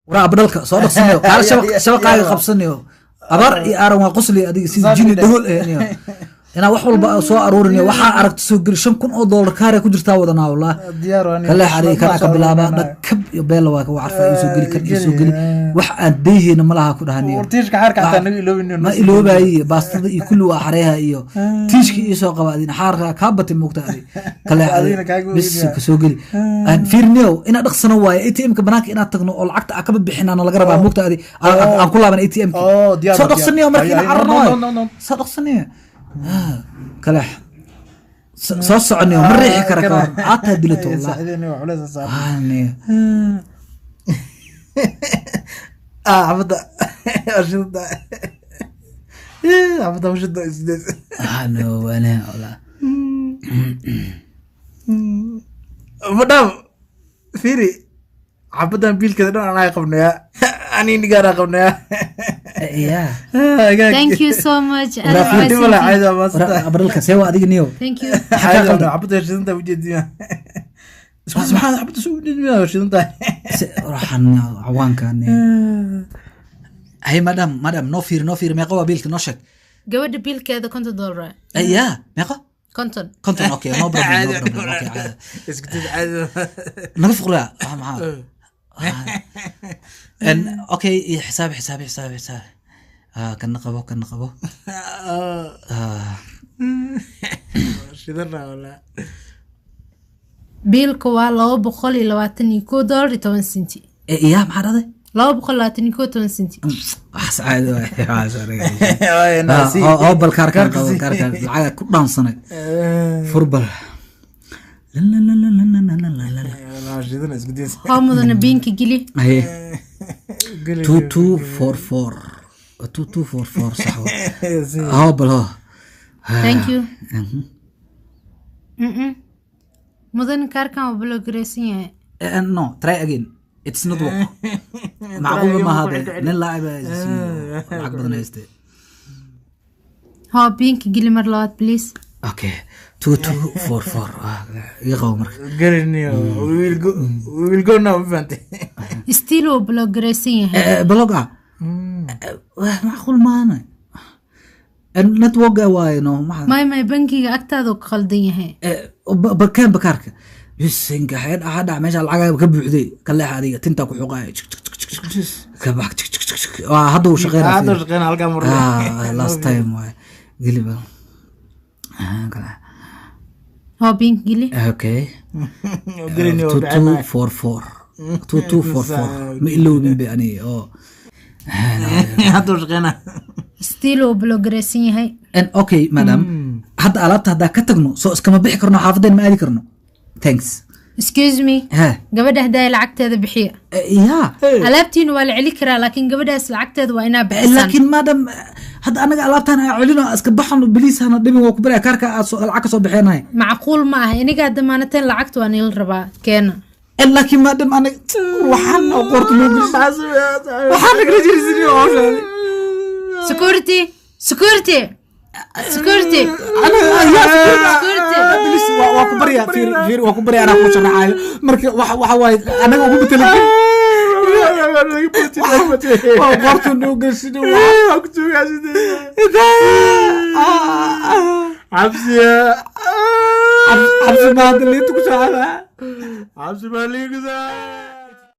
Waraa abdalka soo dhaqsanayo, kaala shabaq shabaqaaga qabsanayo, abaar iyo aaran waa qosli adiga sida jini dhagool eh niyo. Inaa wax walba soo aruurinayo, waxaa aragto soo geli. $5,000 kaare ku jirtaa wadanaa wallah. Diyaar waa. Kale xarig kana ka bilaaba dhakab iyo beela waa ka carfa, ii soo geli kan, ii soo geli. Wax aan dayhayna malaha ku dhahaniyo. Tiishka xaarka xataa naga iloobin. Ma iloobayi, baastada iyo kulli waa xareeha iyo tiishka ii soo qaba. Adina xaarka kaa batay moogta adi kale. Adigna kaaga bis weynyaa. Ka soo geli fiirniyow, inaa dhaqsano waaye ATM-ka banaanka inaad tagno oo lacagta aa kaba bixinaana laga rabaa moogta adi aan ku laaban ATM-ka. Oh, diyaar soo waa, diyaar. dhaqsaniyo marka Ay, ina ay, cararno no, waaye. no, no, no. Soo dhaqsaniyo kalex soo soconniyo, ma riixi kara ka hor aataa dilato wallah. Saaxiibadeenni waa culays saaran. Ah, niyo. Ah, xabadda shidda, xabadda shidda isdees. Ah, no, wala wallah. Madam, fiiri, xabaddan biilkeeda dhan anaa qabnaya, ani nigaanaa qabnaya. Yeah. Thank you so much. Waraa fiiri. Dhib male, caadi waa maasanta. Waraa abdalka see waa adiga niyo. Thank you. Caadi waa, xabadda shidanta ujeediya isku subxaan, xabadda soo ujeediya shidanta. Waxaan cawaankan. Hey madam, madam, noo fiiri, noo fiiri, meeqa waa biilka, noo sheeg. Gabadha biilkeeda $50 waay. Ya meeqa? 50. 50, okay, no problem, no problem, okay, caadi. Isku did caadi. Naga fuqraa waxa maxaa En, okay, iyo xisaabi xisaabi xisaabi xisaabi. Ah, kana qabo, kana qabo. Ah, shidana walaa. Biilka waa $221.10. Eh, ya maxaa dhahday? 221.10. Waxaas caadi waay, waxaas aniga. Waay, naasi. Oo bal kaarkaan Kaarka qabo sii. Kaarkaan lacaga ku dhaansanay furbal. Walaa shidana isku did. Hoo mudana, biinka geli. Haye. Geli. 2244, 2244, sax wa. Hoo bal hoo. Thank you. Mudana, kaarkan waa block-garaysan yahay. No, try again, it's not work. Macquul ma aha nin laacib lacag badan hayste. Hoo, biinka geli mar labaad, please. Okay, 2244 iga qabo marka. Geliniyo, we will go, we will go now, ma fahantay? Still waa block-garaysan yahay. Block ah. Macquul maana network waaye, no maxa. May, bankiga agtaada uu ka qaldan yahay. Bakeen bakaarka bisinka xeedh dhac meesha lacagaga ka buuxday ka leex adiga tintaa ku xuqaaya. Jik, jik, jik, jik, jik. Ka bax jik, jik, jik, jik. Waa hadda uu shaqeynaa. Hadda shaqeynaa halkaa mar. Ah, last time waaye, geliba. Ah, Hoo, biinka geli. Okay. Geliniyo. 2244, 2244, ma ilowbin be ani oo. Hadda shaqeynaa. Still waa block-garaysan yahay. And okay madam, hadda alaabta haddaa ka tagno soo iskama bixi karno, xaafadeen ma aadi karno, thanks. Excuse me. Ha. Gabadha haddaa lacagteeda bixiya. Ya. Alaabtiina waa la celi karaa, laakiin gabadhaas lacagteeda waa inaa bixisaan. Laakiin madam, hadda anaga alaabtaan aan celino, iska baxano please, hana dhibin, waa ku baraya kaarka aad lacag ka soo bixinahay. Macquul ma aha, inigaa damaanateen, lacagta waa nila rabaa, keena. Laakiin madam, anaga waxaan oo qoorta loo gelisay waxaan nagala jirisin hawshaadi. Security, security, security, security. Please, waa ku baryaa, fiir fiir, waa ku baryaa, anaa ku sharaxaayo marka waxa waaye anaga ugu betelin waa qoorta noo gelsin. Cabsiya. Cabsi maanta liinta ku soo cabaa. Cabsi baa liigusaa.